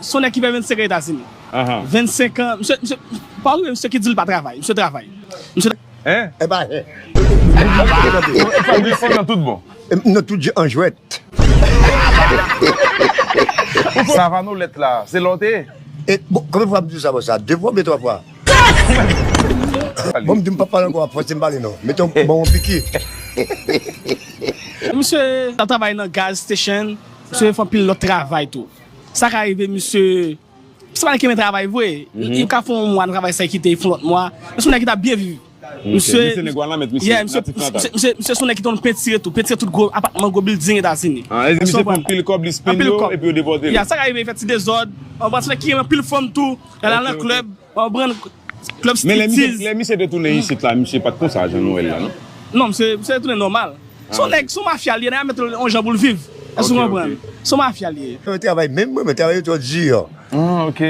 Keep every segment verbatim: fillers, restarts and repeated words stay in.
Se yon nèg ki fè vennsenk an Etazini. Vennsenk an, misye, misye, pa okipe misye ki di l pa travay. Misye travay. Misye. Hein? E pa. Ou gen fanm nan tout bon. Nou tout an jwèt. Savanolèt la, se lè w te ye? E, bon, konbyen fwa m di w sa konsa? De fwa oubyen twa fwa? Bon, m di m p ap pale ankò, w ap fòse m pale non. Mete yon bon yon piki. Misye t ap travay nan gas station, misye fè anpil lòt travay tou. Sa ka rive misye, se pa nèg ki renmen travay vre. Li ka fè yon mwa nan travay sa, li kite, li fè yon lòt mwa. Men se yon nèg ki t ap byen viv. Misye, misye nèg Wanament, misye natif natal. Misye, misye se yon nèg ki konn pentire tou, pentire tout gwo apatman, gwo building Etazini. Ah, e misye pran anpil kòb, li spend yo, epi yo depòte l. Ya, sa ka rive, li fè ti dezòd. Ou konprann, se nèg ki renmen anpil fanm tou. Lè l al nan klèb, ou konprann, klèb striptiz. Lè misye te tounen isit la, misye pa t konsa jan nou wè l la, non? Non, misye, misye te tounen nòmal. Se yon nèg, se yon mafya l ye, nèg la mete l yon jan pou l viv. Èske w konprann? Se yon mafya l ye. Mwen travay menm, mwen travay twò di. Ah, ok.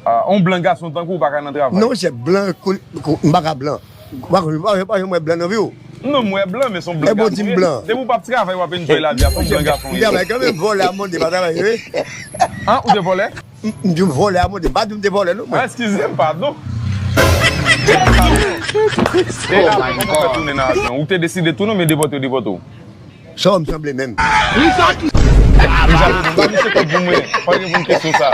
Ah, yon blan gason tankou w pa ka nan travay. Non, chèf, blan, m pa ka blan. Ou pa konn, ou pa janm wè blan nan vi w? Non, m wè blan, men se yon blan gason w ye. Depi w p ap travay, w ap enjoy lavi a, se yon blan gason w ye. M travay kanmenm, vòlè a mande, pa travay vre. An, ou te vòlè? M di w vòlè a mande, m pa di w m te vòlè non mwen. Ah, eskize m, padon. E apre, kòman w fè tounen nan avyon? Ou te deside tounen oubyen depòte yo depòte w? Sa w m sanble menm. Li sa ki. Li sa ki. Ba misye kòb pou mwen. Pa gen pou m kesyon sa.